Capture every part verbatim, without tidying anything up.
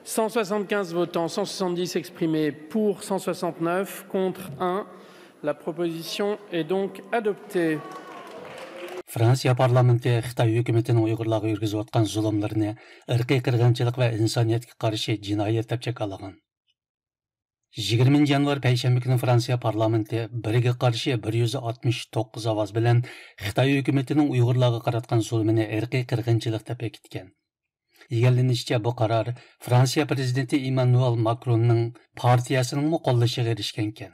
Cent soixante-quinze votants, cent soixante-dix exprimés pour, cent soixante-neuf contre, un. La proposition est donc adoptée. فرانسىيە پارلامېنتى خىتاي ھۆكۈمىتىنىڭ ئۇيغۇرلارغا يۈرگۈزۈۋاتقان زۇلۇملىرىنى ئىرقىي قىرغىنچىلىق ۋە ئىنسانىيەتكە قارشى جىنايەت دەپ جاكارلىغان. يىگىرمىنچى يانۋار پەيشەنبە كۈنى فرانسىيە پارلامېنتى بىرگە قارشى بىر يۈز ئاتمىش توققۇز ئاۋاز بىلەن خىتاي ھۆكۈمىتىنىڭ ئۇيغۇرلارغا قاراتقان زۇلمىنى ئىرقىي قىرغىنچىلىق دەپ بېكىتكەن. ئىگىلىنىشىچە، بۇ قارار فرانسىيە پىرېزىدېنتى ئىممانۇئېل ماكروننىڭ پارتىيەسىنىڭمۇ قوللىشىغا ئېرىشكەنىكەن.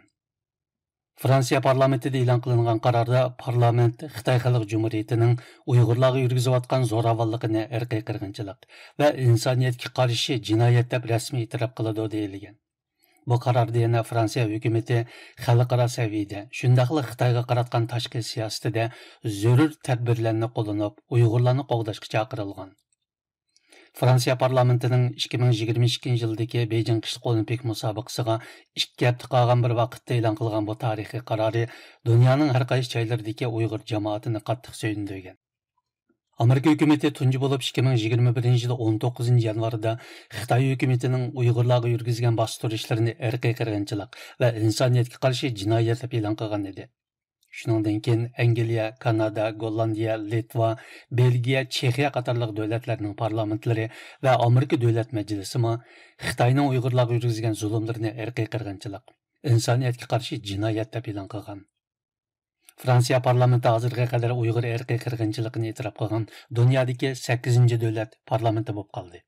فرانسىيە پارلامېنتىدا ئېلان قىلىنغان قاراردا پارلامېنت خىتاي خەلق جۇمھۇرىيىتىنىڭ ئۇيغۇرلارغا يۈرگۈزۈۋاتقان زوراۋانلىقىنى ئىرقىي قىرغىنچىلىق ۋە ئىنسانىيەتكە قارشى جىنايەت دەپ رەسمىي ئېتىراپ قىلىدۇ، دېيىلگەن. بۇ قاراردا يەنە فرانسىيە ھۆكۈمىتى خەلقئارا سەۋىيەدە، شۇنداقلا خىتايغا قاراتقان تاشقى سىياسىتىدە زۆرۈر تەدبىرلەرنى قوللىنىپ، ئۇيغۇرلارنى قوغداشقا چاقىرىلغان. فرانسىيە پارلامېنتىنىڭ ئىككى مىڭ يىگىرمە ئىككىنچى يىلدىكى بېيجىڭ قىشلىق ئولىمپىك مۇسابىقىسىغا ئىككى ھەپتە قالغان بىر ۋاقىتتا ئېلان قىلغان بۇ تارىخىي قارارى دۇنيانىڭ ھەر قايسى جايلىرىدىكى ئۇيغۇر جامائىتىنى قاتتىق سۆيۈندۈرگەن. ئامېرىكا ھۆكۈمىتى تۇنجى بولۇپ ئىككى مىڭ يىگىرمە بىرىنچى يىل ئون توققۇزىنچى يانۋاردا خىتاي ھۆكۈمىتىنىڭ ئۇيغۇرلارغا يۈرگۈزگەن باستۇرۇشلىرىنى ئىرقىي قىرغىنچىلىق ۋە ئىنسانىيەتكە قارشى جىنايەت دەپ ئېلان قىلغان ئىدى. شۇنىڭدىن كېيىن ئەنگلىيە، كانادا، گوللاندىيە، لىتۋا، بېلگىيە، چېخىيە قاتارلىق دۆلەتلەرنىڭ پارلامېنتلىرى ۋە ئامېرىكا دۆلەت مەجلىسىمۇ خىتاينىڭ ئۇيغۇرلارغا يۈرگۈزگەن زۇلۇملىرىنى ئىرقىي قىرغىنچىلىق، ئىنسانىيەتكە قارشى جىنايەت دەپ ئېلان قىلغان. فرانسىيە پارلامېنتى ھازىرغا قەدەر ئۇيغۇر ئىرقىي قىرغىنچىلىقىنى ئېتىراپ قىلغان دۇنيادىكى سەككىزىنچى دۆلەت پارلامېنتى بولۇپ قالدى.